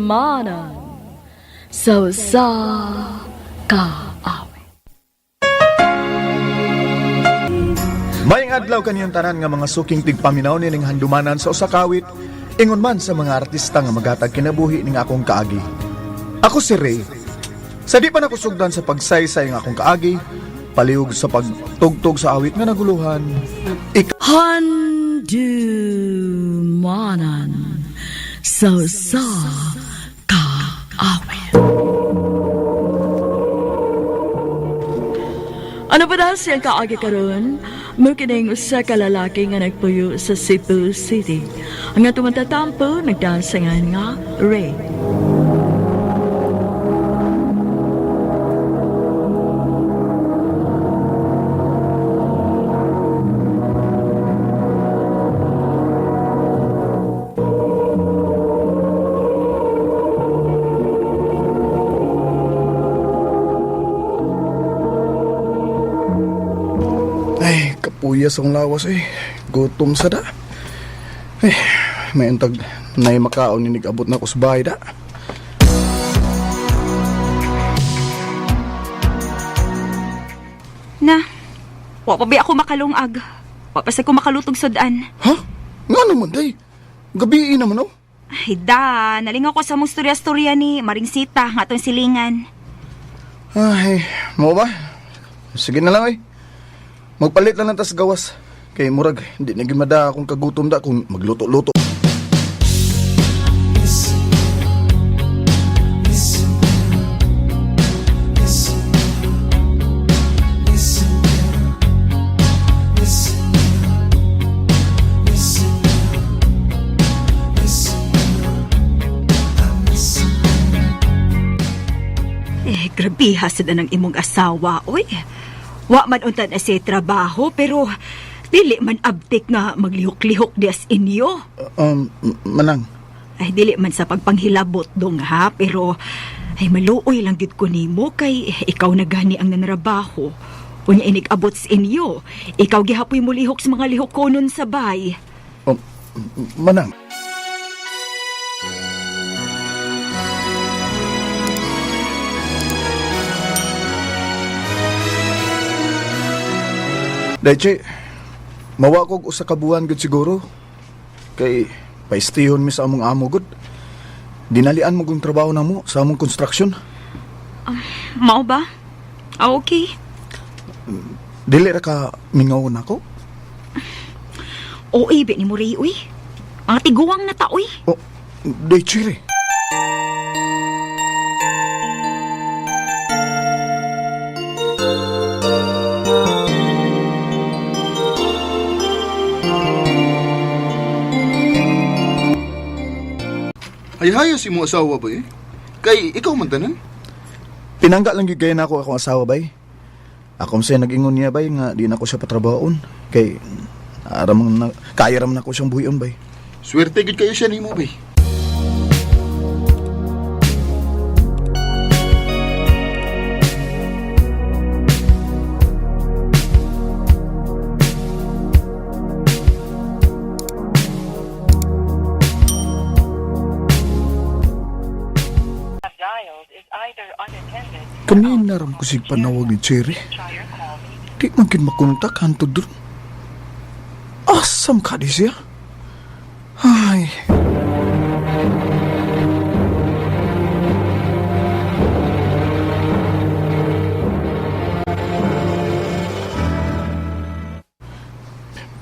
Handumanan sa usa ka awit. Maayong adlaw kaniyong tanan nga mga suking tigpaminaw nining handumanan sa usa ka awit, ingon man sa mga artista nga maghatag kinabuhi ning akong kaagi. Ako si Ray. Sa di pa nakusugdan sa pagsaysay nga akong kaagi, palihog sa pagtugtog sa awit nga naguluhan, Handumanan sa usa ka awit. Ano ba dahil siyang kaagi karon? Mao kining usa ka lalaki nga nagpuyo sa Cebu City. Ang atong matatampo nagdansangan nga Ray. Ay, kapuyas ang lawas eh. Gutom sa da. Ay, may antag nay makaon ni nag-abot na ko sa bahay da. Na, wa pa ba ako makalungag. Wa pa sa ko makalutog sudan. Ha? Nga naman day. Gabi naman oh. Ay da, nalingaw ko sa mong storya-storya ni Maring Sita nga atong silingan. Ay, mo ba? Sige na lang ay. Magpalit lang ng tas gawas. Kay murag, hindi na gimada akong kagutom da kung magluto-luto. Eh, grabe hasad na ng imong asawa, oy. Wa man unta na siya trabaho, pero dili man abtik nga maglihok-lihok di as inyo. Manang, Ay, dili man sa pagpanghilabot dong ha, pero ay maluoy lang gid ko nimo kay ikaw na gani ang nanrabaho. Unya inig-abot sa inyo. Ikaw gihapoy mo lihok sa mga lihok ko nun sa bay. Manang. Dayche, mawa kog usa ka buwan gud siguro. Kay paistihon mi sa among amo gud. Dinalian mo kong trabaho namo sa among construction. Mao ba? Ah, okay. Dili ra ka mingaw nako. Oo, ibi ni mo Ray, uy. Mga tiguang na ta, uy. Oh, Dayche re. Ay hayos imo asawa ba eh? Kay ikaw man tanan. Pinangga lang gyud kay nako akong asawa bay. Ako sa nag-ingon niya bay nga di na ko siya patrabahoon kay aram na kaya ra man ako siyang buhion bay. Swerte gid kayo siya nimo bay. Kanina ram ko sig panawag ni Cherry. Di man kin makontak hantod dun. Asam ka di siya? Ay.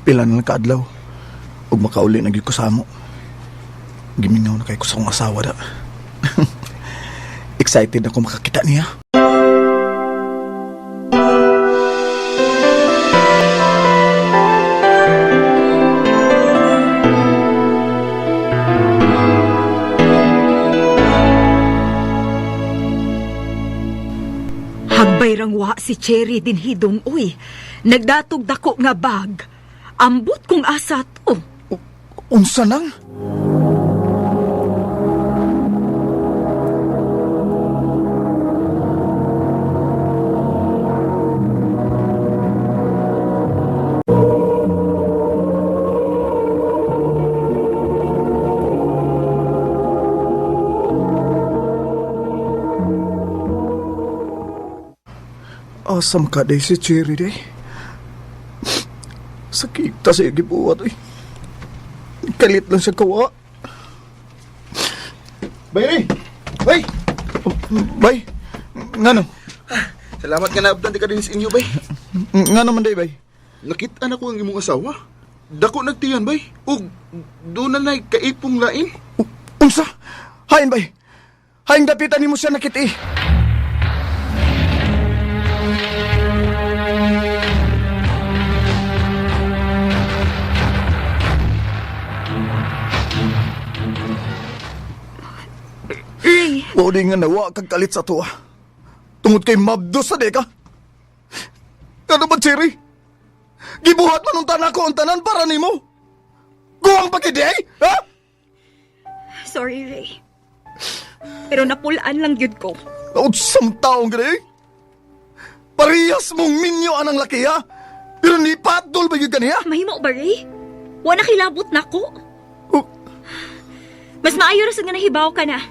Pila na lang kaadlaw. Ug makauli na gyud ko sa amo. Gimingaw na kay ko sa akong asawa da. Excited ako makakita niya. Hagbay rang wa si Cherry din hidong, uy. Nagdatog dako nga bag. Ambot kung asa to. Unsa nang? Asa makaday si Cherry day. Sakit ta sa gibuhat eh. Kalit lang siya kawa. Bay, Ray! Bay! Bay! Ngano? Salamat nga naabtan di ka din sa inyo bay. Ngano man day, bay? Nakita na ko ang imong asawa. Dako nagtiyan bay. Ug doon na na'y kaipong lain. Unsa? Hain, bay! Hain dapitan nimo siya nakiti. Ray, Mao di nga nawa kag kalit sa tuwa. Tungod kay mabdos sa di ka. Kano ba, Cherry? Gibuhat man ang tanan ko ang tanan para nimo. Guwang pa kidi, eh? Ha? Sorry, Ray. Pero napulaan lang gyud ko. Utsam taong gani, eh? Parehas mong minyo anang laki, ha? Pero ni patol ba yun kaniya? Mahimo ba, Ray? Wa na kilabot nako. Oh, Mas maayo ra sad nga nahibaw ka na.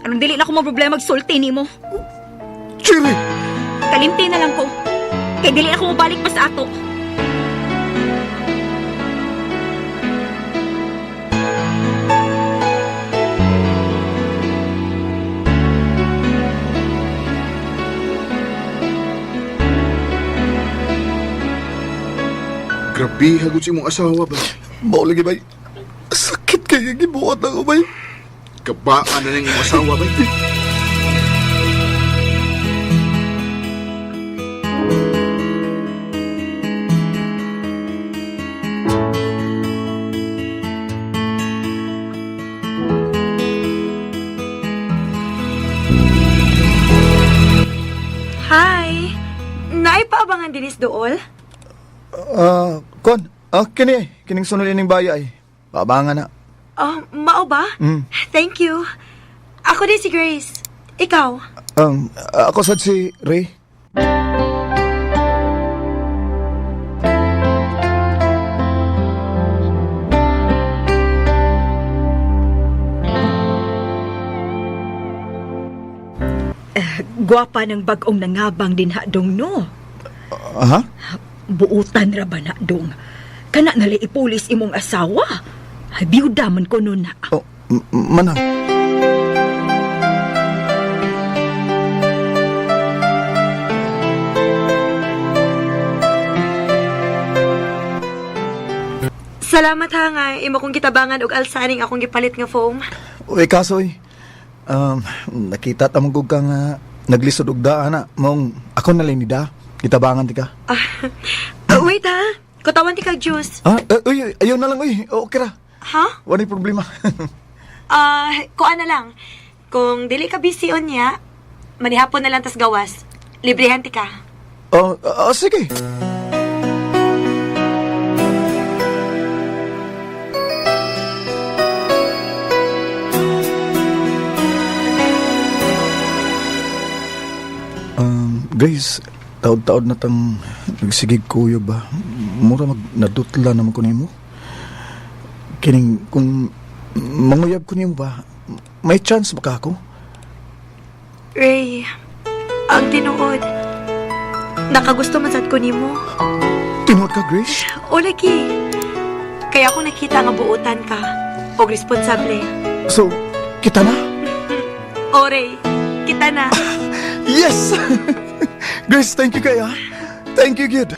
Anong dili na ako problema magsulti nimo. Cherry! Kalimti na lang ko. Kay dili ako mobalik pa sa ato. Grabe hagod sa imong asawa bay. Mao lagi, bay. Sakit kayo gibuhat ako, bay. Kabaan na ng imong asawa bay. Hi! Naipaabangan dinis dool? Ah, kon. Ah, kini. Kining sunod ining baya ay. Pabangan na. Oh, mao ba? Mm. Thank you. Ako din si Grace. Ikaw? Ako sad si Ray. Gwapa ng bag-ong nangabang din ha dong no. Aha? Buutan ra ba na dong? Kana nala ipulis imong asawa. Ay, biyuda man ko nun na. Oh, manang. Salamat ha nga imo kong gitabangan og alsaning akong gipalit nga foam. Uy, kaso eh. Nakita ta mong ka nga naglisod og daan na. Mong ako na lang ni da. Gitabangan ti ka. Ah, wait ha. Kutawan ti kag juice. Ah, uy, ayaw na lang uy. Okay ra. Ha? Wala problema. Ah, kuan na lang. Kung dili ka busy unya, manihapon na lang tas gawas. Librehan ti ka. Oh, ah, sige. Grace, taod-taod na tang nagsigig kuyo ba? Mura mag nadutla naman ko nimo. Kining kung manguyab ko nimo ba, may chance ba ka ako? Ray, ang tinuod. Nakagusto man sad ko nimo. Tinuod ka, Grace? O lagi. Kaya ako nakita nga buotan ka og responsable. So, kita na? O Ray, kita na. Yes! Grace, thank you kaya. Thank you, good.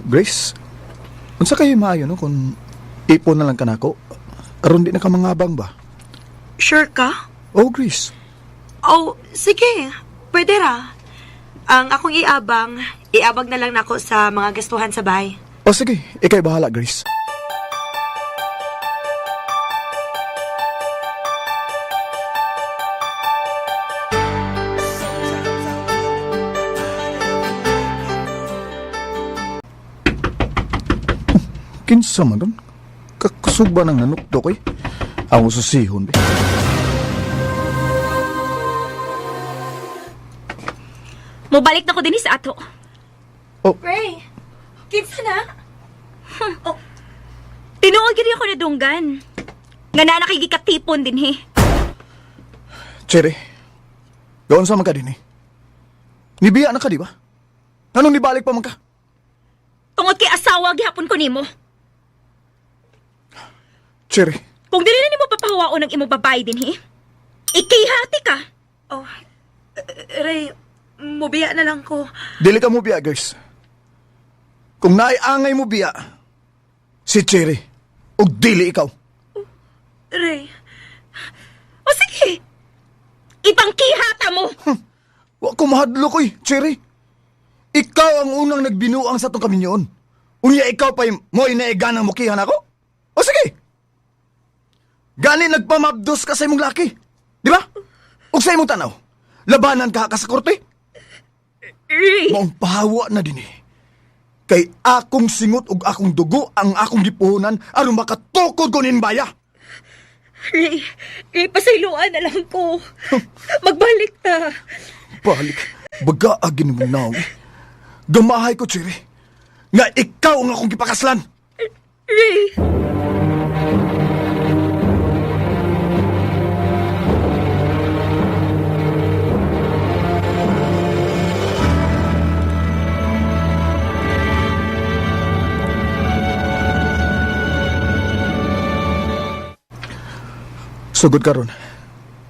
Grace, unsa kayo maayo no kung ipon na lang kanako? Aron di na ka mangabang ba? Sure ka? Oh, Grace. Oh, sige. Pwede ra. Ang akong iabang, iabag na lang nako sa mga gastuhan sa bahay. Oh, sige. Ikay bahala, Grace. Kinsa man doon? Kakusog ba ng nanukdok eh? Ako sa sihon eh. Mobalik na ko dinhi sa ato. Ray, kinsa na? Tinuod gid ako nadunggan. Nga naa na kay gikatipon dinhi. Cherry, gaon sa man ka din eh. Nibiya na ka, di ba? Anong nibalik pa man ka? Tungod kay asawa gihapon ko nimo. Cherry, Kung dili na nimo papahawaon ang imong babae dinhi, ikihati ka. Oh, Ray, mubiya na lang ko. dili ka mo biya, guys. Kung naiangay mo biya, si Cherry, ug dili ikaw. Ray, O sige. Ipangkihata mo. Wa ko mahadlok oy, Cherry. Ikaw ang unang nagbinuang sa atong kaminyoon. Unya ikaw pa'y mo'y naiganang mukihan ako? O sige. Gani nagpamabdos ka sa imong laki. Di ba? Ug sa imong tanaw, labanan ka ka sa korte. Ray. Maong pahawa na din eh. Kay akong singot ug akong dugo ang akong gipuhunan aron makatukod ko nin baya. Ray, Ray, pasayloan na lang ko. Magbalik ta. Balik, baga agin mo na. Gamahay ko, Cherry. Nga ikaw ang akong gipakaslan. Ray. Sugod karon.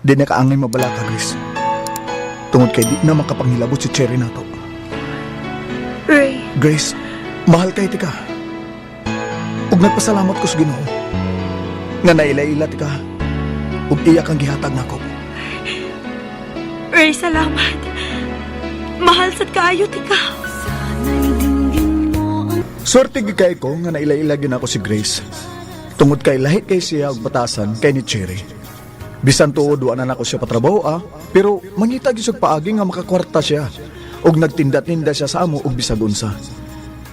Di na kaangay mabala ka, Grace. Tungod kay di na makapanghilabot si Cherry nato. Ray, Grace, mahal kay tika. Ug nagpasalamat ko sa Ginoo. Nga naila-ila tika. Ug iya kang gihatag nako. Ray, salamat. Mahal sad kaayo tika. Swerte gyud kay ko nga naila-ila gyud ako si Grace. Tungod kay lahi kay siya og batasan kay ni Cherry. Bisan tuod wa na nako siya patrabaho ah, pero mangita gyud siya paagi nga makakwarta siya. Og nagtinda-tinda siya sa amo og bisag unsa.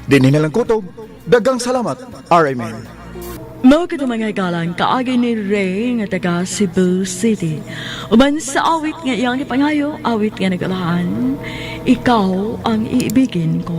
Dinhi na lang kutob. Dagang salamat. RMN. Mao kadto mga galang kaagi ni Ray nga taga Cebu City. Uban sa awit nga iyang gipangayo, awit nga nagalahan, ikaw ang iibigin ko.